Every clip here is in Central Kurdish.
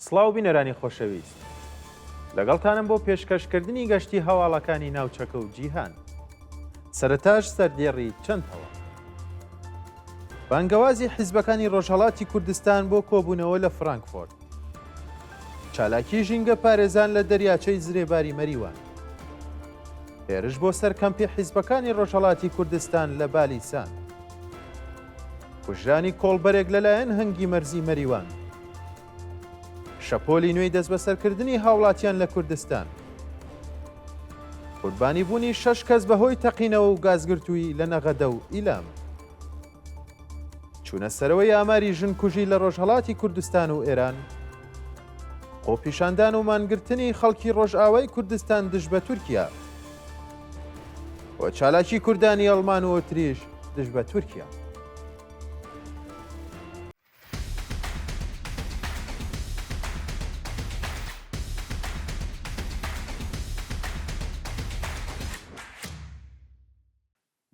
سڵاو بینەرانی خۆشەویست لەگەڵتانم بۆ پێشکەشکردنی گەشتی هەواڵەکانی ناوچەکە و جیهان سەرەتاش سەردێڕی چەند هەواڵ بانگەوازی حیزبەکانی ڕۆژهەڵاتی کوردستان بۆ کۆبوونەوە لە فرانکفۆرت. چالاکی ژینگە پارێزان لە دەریاچەی زرێباری مەریوان. هێرش بۆ سەر کەمپی حیزبەکانی ڕۆژهەڵاتی کوردستان لە بالیسان. کوژرانی کۆڵبەرێک لەلایەن هەنگی مەرزی مەریوان. شەپۆلی نوێی دەستبەسەرکردنی هاوڵاتیان لە کوردستان. قوربانی بوونی شەش کەس بەهۆی تەقینەوە و گازگرتوویی لە نەغەدە و ئیلام. چوونە سەرەوەی ئاماری ژنکوژی لە ڕۆژهەڵاتی کوردستان و ئێران. خۆپیشاندان و مانگرتنی خەڵکی ڕۆژئاوای کوردستان دژ بە تورکیا. و چالاکی کوردانی ئەڵمان و ئۆتریش دژ بە تورکیا.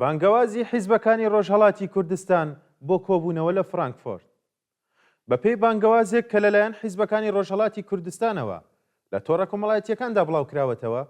بانگەوازی حیزبەکانی ڕۆژهەڵاتی کوردستان بۆ کۆبوونەوە لە فرانکفۆرت. بەپێی بانگەوازێک کە لەلایەن حیزبەکانی ڕۆژهەڵاتی کوردستانەوە لە تۆڕە کۆمەڵایەتییەکاندا بڵاوکراوەتەوە،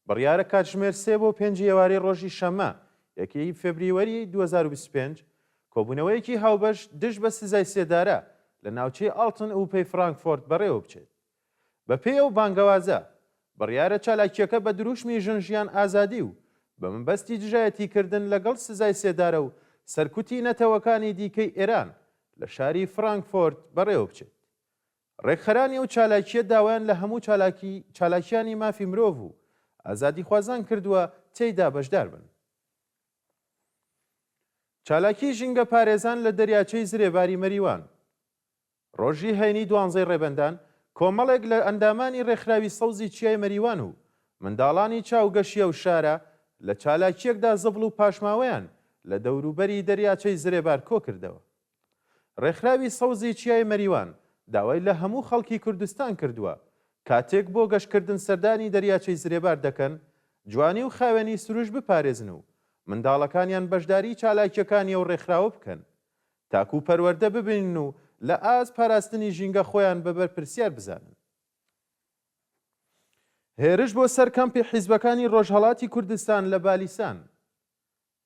بڕیارە کاتژمێر سێ بۆ پێنجی ئێوارەی ڕۆژی شەممە یەک ی فێبریوەری 2025 کۆبوونەوەیەکی هاوبەش دژ بە سزای سێدارە لە ناوچەی ئاڵتن ئوپەی فرانکفۆرت بەڕێوەبچێت. بەپێی ئەو بانگەوازە، بڕیارە چالاکییەکە بە دروشمی ژن ژیان ئازادی و بە مەبەستی دژایەتیکردن لەگەڵ سزای سێدارە و سەرکوتی نەتەوەکانی دیکەی ئێران لە شاری فرانکفۆرت بەڕێوەبچێت. ڕێکخەرانی ئەو چالاکییە داوایان لە هەموو چالاکی چالاکیانی مافی مرۆڤ و ئازادیخوازان کردووە تێیدا بەشدار بن. چالاکیی ژینگەپارێزان لە دەریاچەی زرێباری مەریوان. ڕۆژی هەینی دوانزەی ڕێبەندان، کۆمەڵێک لە ئەندامانی ڕێکخراوی سەوزی چیای مەریوان و منداڵانی چاوگەشی ئەو شارە لە چالاکییەکدا زبڵ و پاشماوەیان لە دەوروبەری دەریاچەی زرێبار کۆکردەوە. ڕێکخراوی سەوزی چیای مەریوان داوای لە هەموو خەڵکی کوردستان کردووە کاتێک بۆ گەشتکردن سەردانی دەریاچەی زرێبار دەکەن، جوانی و خاوێنی سروشت بپارێزن و منداڵەکانیان بەشداری چالاکییەکانی ئەو ڕێکخراوە بکەن تاکوو پەروەردە ببینن و لە ئاست پاراستنی ژینگە خۆیان بە بەرپرسیار بزانن. هێرش بۆ سەر کەمپی حیزبەکانی ڕۆژهەڵاتی کوردستان لە بالیسان.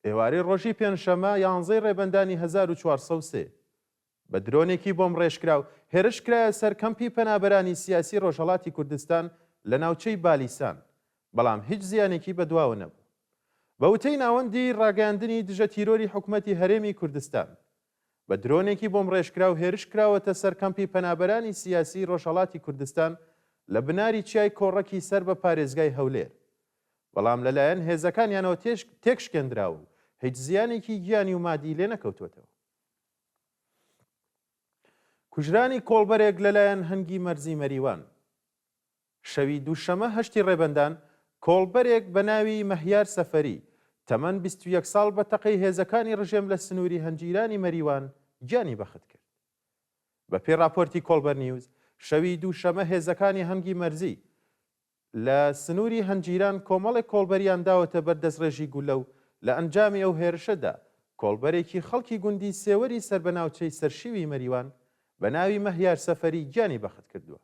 ئێوارەی ڕۆژی پێنجشەممە یانزەی ڕێبەندانی 1403، بە درۆنێکی بۆمبڕێژکراو هێرش کرایە سەر کەمپی پەنابەرانی سیاسی ڕۆژهەڵاتی کوردستان لە ناوچەی بالیسان، بەڵام هیچ زیانێکی بەدواوە نەبوو. بە وتەی ناوەندی ڕاگەیاندنی دژە تیرۆری حکومەتی هەرێمی کوردستان، بە درۆنێکی بۆمبڕێژکراو هێرش کراوەتە سەر کەمپی پەنابەرانی سیاسی ڕۆژهەڵاتی کوردستان لە بناری چیای کۆڕەکی سەر بە پارێزگای هەولێر، بەڵام لەلایەن هێزەکانیانەوە تێکشکێندراوە و هیچ زیانێکی گیانی و مادی لێنەکەوتووەتەوە. کوژرانی کۆڵبەرێک لەلایەن هەنگی مەرزی مەریوان. شەوی دووشەمە هەشتی ڕێبەندان، کۆڵبەرێک بە ناوی مەهیار سەفەری، تەمەن 21 ساڵ بە تەقەی هێزەکانی ڕژێم لە سنووری هەنجیرانی مەریوان گیانی بەخت کرد. بەپێی ڕاپۆرتی کۆڵبەر نیوز، شەوی دووشەمە هێزەکانی هەنگی مەرزی لە سنووری هەنجیران کۆمەڵێک کۆڵبەریان داوەتە بەر دەستڕێژی گوللە و لە ئەنجامی ئەو هێرشەدا کۆڵبەرێکی خەڵکی گوندی سێوەری سەر بە ناوچەی سەرشیوی مەریوان بە ناوی مەهیار سەفەری گیانی بەخت کردووە.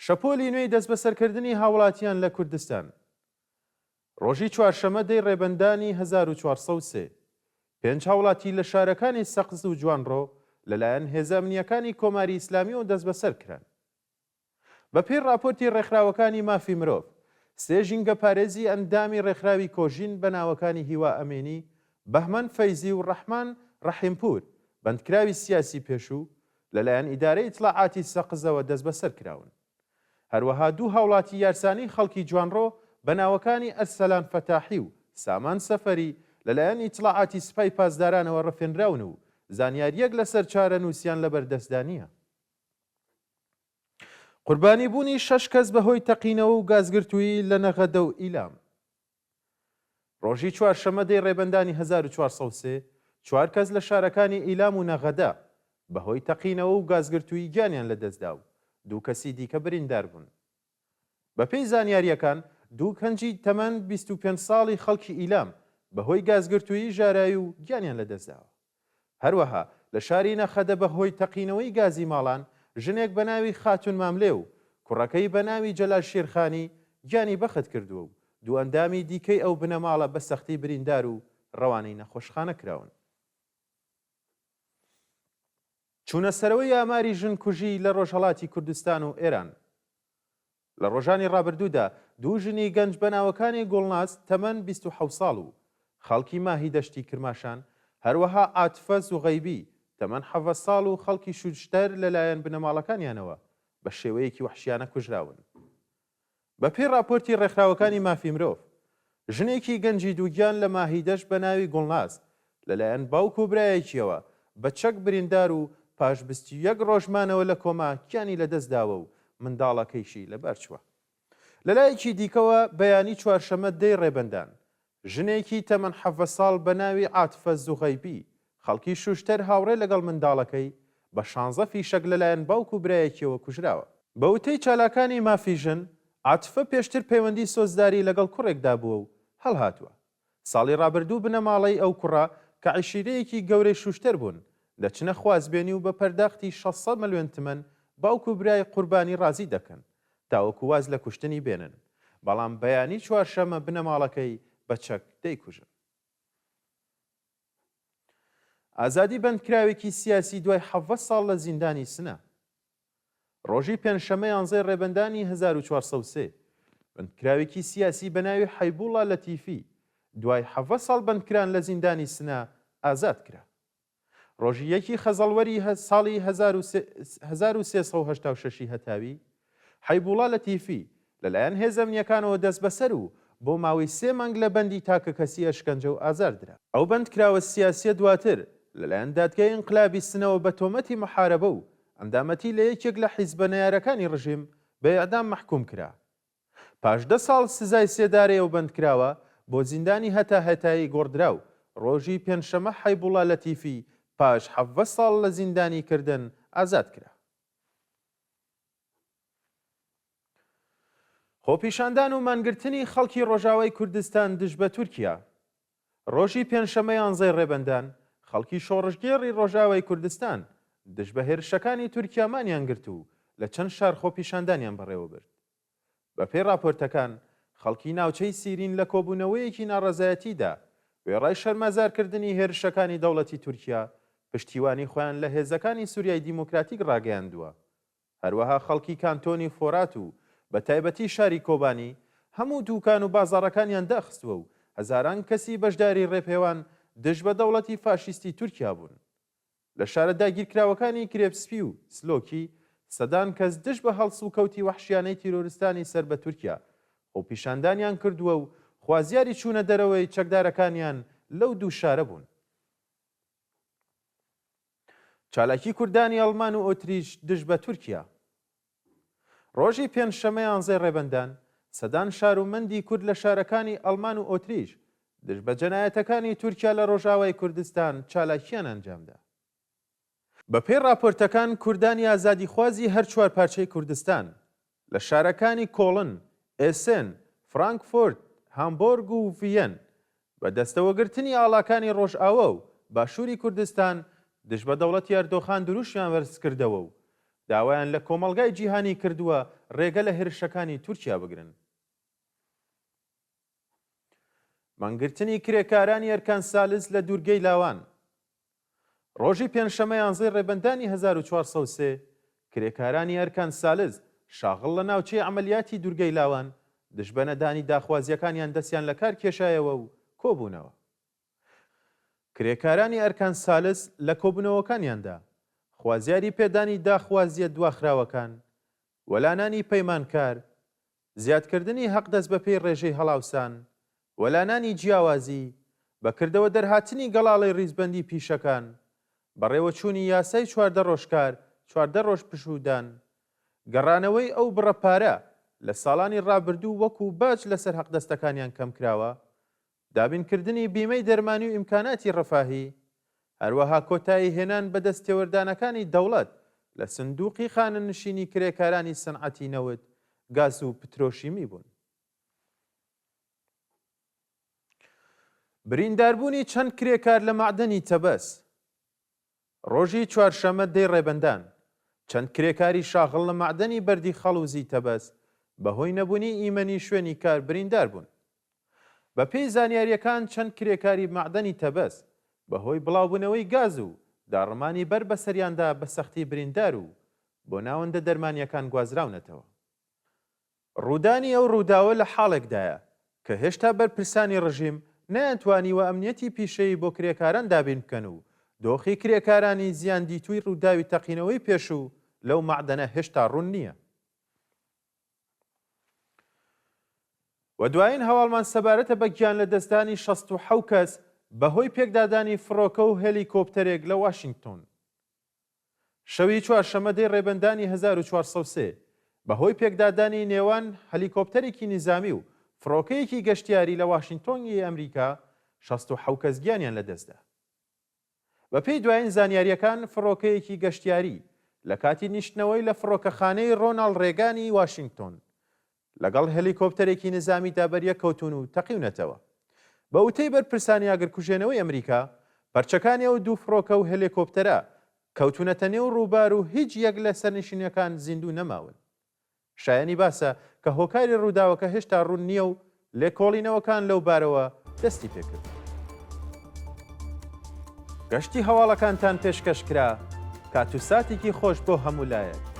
شەپۆلی نوێی دەستبەسەرکردنی هاوڵاتیان لە کوردستان ڕۆژی چوارشەمە دەی ڕێبەندانی 1403 پێنج هاوڵاتی لە شارەکانی سەقز و جوانڕۆ لەلایەن هێزە ئەمنییەکانی کۆماری ئیسلامیەوە دەستبەسەر کران. بەپێی ڕاپۆرتی ڕێکخراوەکانی مافی مرۆڤ، سێ ژینگەپارێزی ئەندامی ڕێکخراوی کۆژین بە ناوەکانی هیوا ئەمینی، بەهمەن فەیزی و ڕەحمان ڕەحیمپوور، بەندکراوی سیاسی پێشوو، لەلایەن ئیدارەی ئیتڵاعاتی سەقزەوە دەستبەسەر کراون. هەروەها دوو هاوڵاتی یارسانی خەڵکی جوانڕۆ بە ناوەکانی ئەرسەلان فەتاحی و سامان سەفەری لەلایەن ئیتڵاعاتی سپای پاسدارانەوە ڕفێنراون و زانیارییەک لەسەر چارەنووسیان لەبەردەستدا نییە. قوربانی بوونی شەش کەس بەهۆی تەقینەوە و گازگرتوویی لە نەغەدە و ئیلام. ڕۆژی چوارشەممە دەی ڕێبەندانی 1403، چوار کەس لە شارەکانی ئیلام و نەغەدە بەهۆی تەقینەوە و گازگرتوویی گیانیان لەدەستدا و دوو کەسی دیکە بریندار بوون. بەپێی زانیارییەکان، دوو گەنجی تەمەن 25 ساڵی خەڵکی ئیلام بەهۆی گازگرتوویی ژاراوی و گیانیان لەدەستداوە. هەروەها. لە شاری نەخەدە بە هۆی تەقینەوەی گازی ماڵان ژنێک بە ناوی خاتوون ماملێ و کوڕەکەی بە ناوی جەلال شیرخانی گیانی بەخت کردووە و دوو ئەندامی دیکەی ئەو بنەماڵە بە سەختی بریندار و ڕەوانەی نەخۆشخانە کراون. چوونەسەرەوەی ئاماری ژنکوژی لە ڕۆژهەڵاتی کوردستان و ئێران. لە ڕۆژانی ڕابردوودا دوو ژنی گەنج بە ناوەکانی گوڵناز تەمەن 27 ساڵ و خەڵکی ماهیدەشتی کرماشان، هەروەها عاتفە زوغەیبی تەمەن 17 ساڵ و خەڵکی شوشتەر لەلایەن بنەماڵەکانیانەوە بە شێوەیەکی وەحشیانە کوژراون. بەپێی ڕاپۆرتی ڕێکخراوەکانی مافی مرۆڤ، ژنێکی گەنجی دووگیان لە ماهیدەشت بە ناوی گوڵناز لەلایەن باوک و برایەکیەوە بە چەک بریندار و پاش 21 ڕۆژ مانەوە لە کۆما گیانی لەدەستداوە و منداڵەکەیشی لەبارچووە. لەلایەکی دیکەوە بەیانی چوارشەممە دەی ڕێبەندان، ژنێکی تەمەن 17 ساڵ بە ناوی عاتفە زوغەیبی خەڵکی شوشتەر هاوڕێ لەگەڵ منداڵەکەی بە شانزە فیشەک لەلایەن باوک و برایەکیەوە کوژراوە. بە وتەی چالاکانی مافی ژن، عاتفە پێشتر پەیوەندی سۆزداری لەگەڵ کوڕێکدا بووە و هەڵهاتووە. ساڵی ڕابردوو بنەماڵەی ئەو کوڕە کە عەشیرەیەکی گەورەی شوشتەر بوون، دەچنە خوازبێنی و بە پەرداختی 600 ملیۆن تمەن باوک و برای قوربانی ڕازی دەکەن تاوەکو واز لە کوشتنی بێنن، بەڵام بەیانی چوارشەممە بنەماڵەکەی بە چەک دەیکوژن. ئازادی بەندکراوێکی سیاسی دوای 17 ساڵ لە زیندانی سنە. ڕۆژی پێنجشەممە یانزەی ڕێبەندانی 1403 بەندکراوێکی سیاسی بە ناوی حەیبوڵا لەتیفی دوای 17 ساڵ بەندکران لە زیندانی سنە ئازاد کرا. ڕۆژی یەکی خەزەڵوەری ساڵی 1386 ی هەتاوی، حەیبوڵا لەتیفی، لەلایەن هێزە ئەمنییەکانەوە دەستبەسەر و بۆ ماوەی سێ مانگ لە بەندی تاکەکەسی ئەشکەنجە و ئازار درا. ئەو بەندکراوە سیاسییە دواتر لەلایەن دادگای ئینقلابی سنەوە بە تۆمەتی موحارەبە و ئەندامەتی لە یەکێک لە حیزبە نەیارەکانی ڕژیم بە ئێعدام مەحکووم کرا. پاش دە ساڵ سزای سێدارەی ئەو بەندکراوە بۆ زیندانی هەتاهەتایی گۆڕدرا و ڕۆژی پێنجشەمە حەیبوڵا لەتیفی پاش 17 ساڵ لە زیندانی کردن ئازاد کرا. خۆپیشاندان و مانگرتنی خەڵکی ڕۆژاوای کوردستان دژ بە تورکیا ڕۆژی پێنجشەممە یانزەی ڕێبەندان، خەڵکی شۆڕشگێڕی ڕۆژاوای کوردستان دژ بە هێرشەکانی تورکیا مانیان گرت و لە چەند شار خۆپیشاندانیان بەڕێوەبرد. بەپێی ڕاپۆرتەکان، خەڵکی ناوچەی سیرین لە کۆبوونەوەیەکی ناڕەزایەتیدا، وێڕای شەرمەزارکردنی هێرشەکانی دەوڵەتی تورکیا، پشتیوانی خۆیان لە هێزەکانی سوریای دیموکراتیک ڕاگەیاندووە. هەروەها خەڵکی کانتۆنی فۆرات و بە تایبەتی شاری کۆبانی هەموو دووکان و بازاڕەکانیان داخستووە و هەزاران کەسی بەشداری ڕێپێوان دژ بە دەوڵەتی فاشیستی تورکیا بوون. لە شارە داگیرکراوەکانی کرێپسپی و سلۆکی سەدان کەس دژ بە هەڵسوکەوتی وەحشیانەی تیرۆرستانی سەر بە تورکیا خۆپیشاندانیان کردووە و خوازیاری چوونە دەرەوەی چەکدارەکانیان لەو دوو شارە بوون. چالاکی کوردانی ئەڵمان و ئۆتریش دژ بە تورکیا. ڕۆژی پێنجشەممە یانزەی ڕێبەندان، سەدان شارومەندی کورد لە شارەکانی ئەڵمان و ئۆتریش دژ بە جەنایەتەکانی تورکیا لە ڕۆژاوای کوردستان چالاکییان ئەنجامدا. بەپێی ڕاپۆرتەکان کوردانی ئازادیخوازی هەر چوار پارچەی کوردستان لە شارەکانی کۆڵن، ئێسێن، فرانکفۆرت، هامبۆرگ و ڤییەن بە دەستەوەگرتنی ئاڵاکانی ڕۆژئاوا و باشووری کوردستان دژ بە دەوڵەتی ئەردۆخان دروشمیان بەرزکردەوە و داوایان لە کۆمەڵگای جیهانی کردووە ڕێگە لە هێرشەکانی تورکیا بگرن. مانگرتنی کرێکارانی ئەرکان سالس لە دوورگەی لاوان ڕۆژی پێنجشەممە یانزەی ڕێبەندانی 1403 کرێکارانی ئەرکان سالز شاغڵ لە ناوچەی عەمەلیاتی دوورگەی لاوان دژ بە نەدانی داخوازییەکانیان دەستیان لە کار کێشایەوە و کۆبوونەوە. کرێکارانی ئەرکان سالس لە کۆبوونەوەکانیاندا خوازیاری پێدانی داخوازییە دواخراوەکان، وەلانانی پەیمانکار، زیادکردنی هەقدەست بەپێی ڕێژەی هەڵاوسان، وەلانانی جیاوازی، بە کردەوە دەرهاتنی گەڵاڵەی ڕیزبەندی پیشەکان، بەڕێوەچوونی یاسای 14 ڕۆژ کار، 14 ڕۆژ پشوودان، گەڕانەوەی ئەو بڕە پارە لە ساڵانی ڕابردوو وەکوو باج لەسەر هەقدەستەکانیان کەمکراوە، دابینکردنی بیمەی دەرمانی و ئیمکاناتی ڕەفاهی، هەروەها کۆتایی هێنان بە دەستێوەردانەکانی دەوڵەت لە سندووقی خانەنشینی کرێکارانی سەنعەتی نەوت، گاز و پترۆشیمی بوون. برینداربوونی چەند کرێکار لە مەعدەنی تەبەس. ڕۆژی چوارشەممە دەی ڕێبەندان، چەند کرێکاری شاغڵ لە مەعدەنی بەردی خەڵوزی تەبەس بەهۆی نەبوونی ئیمەنی شوێنی کار بریندار بوون. بەپێی زانیارییەکان چەند کرێکاری مەعدەنی تەبەس بەهۆی بڵاوبوونەوەی گاز و داڕمانی بەر بەسەریاندا بە سەختی بریندار و بۆ ناوەندە دەرمانییەکان گوازراونەتەوە. ڕوودانی ئەو ڕووداوە لە حاڵێکدایە کە هێشتا بەرپرسانی ڕژیم نەیانتوانیوە ئەمنیەتی پیشەیی بۆ کرێکاران دابین بکەن و دۆخی کرێکارانی زیاندیتووی ڕووداوی تەقینەوەی پێشوو لەو مەعدەنە هێشتا ڕوون نییە. و دوایین هەواڵمان سەبارەتە بە گیانلەدەستدانی 67 کەس بەهۆی پێکدادانی فڕۆکە و هێلیکۆپتەرێک لە واشینگتۆن. شەوی چوارشەممە دەی ڕێبەندانی 1403 بەهۆی پێکدادانی نێوان هەلیکۆپتەرێکی نیزامی و فڕۆکەیەکی گەشتیاری لە واشینگتۆن ی ئەمریکا 67 کەس گیانیان لەدەستدا. بەپێی دوایین زانیارییەکان فڕۆکەیەکی گەشتیاری لە کاتی نیشتنەوەی لە فڕۆکەخانەی ڕۆناڵد ڕێگانی واشینگتۆن لەگەڵ هێلیکۆپتەرێکی نیزامیدا بەریەککەوتوون و تەقیونەتەوە. بە وتەی بەرپرسانی ئاگرکوژێنەوەی ئەمریکا، پەرچەکانی ئەو دوو فڕۆکە و هێلێکۆپتەرە کەوتوونەتە نێو ڕووبار و هیچ یەک لە سەرنشینەکان زیندوو نەماون. شایەنی باسە کە هۆکاری ڕووداوەکە هێشتا ڕوون نییە و لێکۆڵینەوەکان لەو بارەوە دەستی پێکردووە. گەشتی هەواڵەکانتان پێشکەش کرا، کات و ساتێکی خۆش بۆ هەموو لایەک.